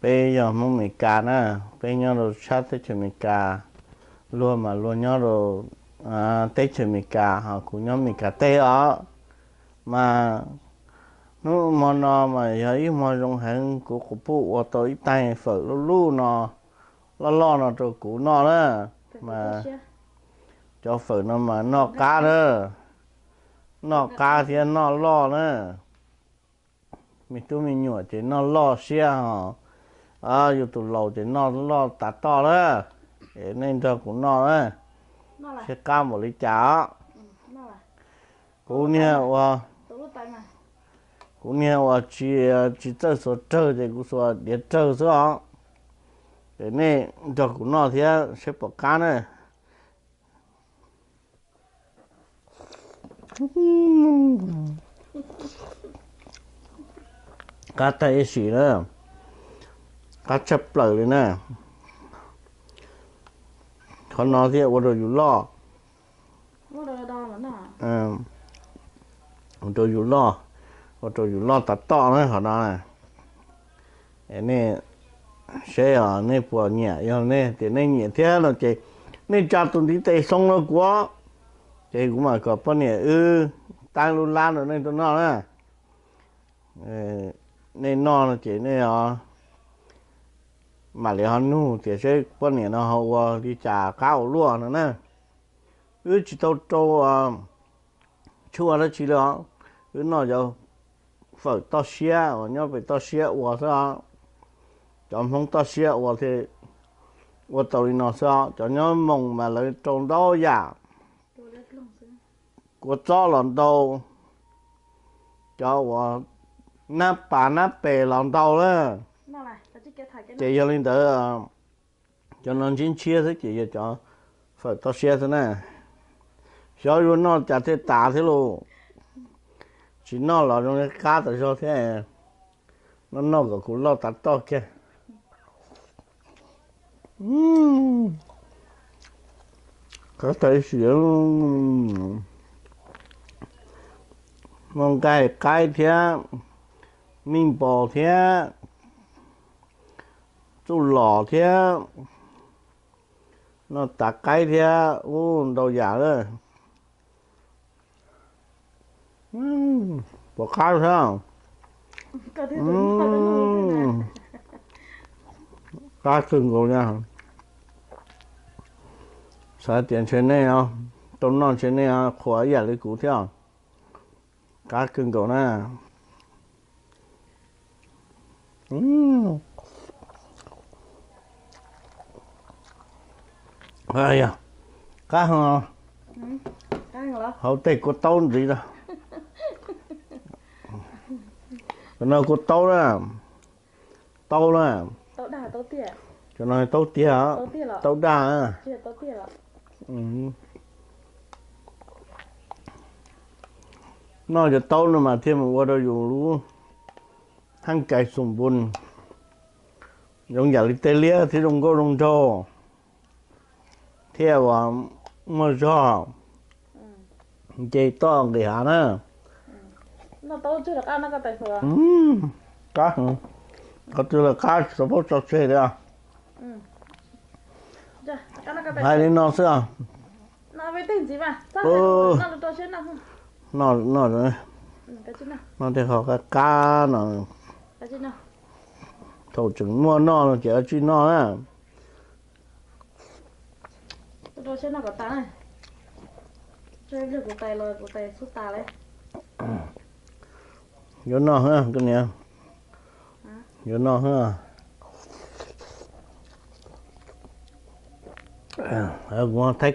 Peb yog Hmoob Amelikas na, peb nyob rau sab teb chaws Amelikas, luag mas luag nyob rau teb chaws Amelikas, ho kuv nyob Amelikas teb os. Mas hnub hmo no mas yog ib hmo zoo heev, kuv quas puj ua tau ib tais fawm loj loj no, loj loj no rau kuv noj na. Mas cov fawm no mas noj qab na, noj qab thiab noj loj na. Me tub me nyuam ces noj loj siab ho, yus tus laus ces noj loj tas toj na. Es nej nrog kuv noj na, seb qab npaum li cas os. Kuv niag ua, kuv niag ua tsis, tsis txawj xuas rawg ces kuv xuas diav rawg xwb os. Es nej nrog kuv noj thiab seb puas qab na. Qab tag ib sim na, qab tshaj plaws li na. Qhov no thiaj ua rau yus loj, ua rau yus loj, ua rau yus loj tas toj na qhov no. Es nej seb os, nej puas nyiam? Yog nej tias nej nyiam thiab no ces nej tsa tus ntiv tes xoo rau kuv, ces kuv mam kom poj niam wb tab lub lab rau nej tuaj noj na. Nej noj no ces nej mam li ho nug tias seb poj niam no ho ua li cas qab ua luaj no na. Wb tsis tau rau tshuaj dab tsi li os, wb noj cov fawm toj siab uas nyob pem toj siab ua xwb os. Cov Hmoob toj siab ua thiaj ua tau li no xwb os. Cov nyob moos mas lawv rau ntau yam, kua txob los ntau, cov uas nab pas nab pes los ntau na. Ces yog li ntawd, cov no ntshiab ntshiab xwb ces yog cov fawm toj siab xwb na. Xyov yuav noj cas thiaj tas thiab lauj. Tsis noj los zoo li qab tas zog thiab. Noj noj kom kuv loj tas toj kiag. Qab tag ib sim, muaj nqaij qaib thiab, mij npos thiab, txuj lom thiab, noj tav qaib thiab, ub, ntau yam lawm. Puas qab thiab? Qab kawg nkaus li. Xav tias ntshe nej tau noj ntshe nej qhuas ib yam li kuv thiab. Qab kawg nkaus na. Qab, hauv tej kua taub ntxiv lawm. Cov no kua taub na, taub na. Cov no taub tiag, taub dag. Noj cov taub no mas thiaj mus ua rau yus lub haj kais xum npun, zoo yam li tej liab thiab zoo nkauj zoo nraug, thiaj uas muaj zog nce toj nqis hav na. Qab, qhov twg los qab tsis tau paub tso tseg li. Hais li no xwb. Noj, noj tej qhov qab qab no, thaum tseem muaj noj no ces tsij noj na. Yuav noj, yuav noj. Kuv thaij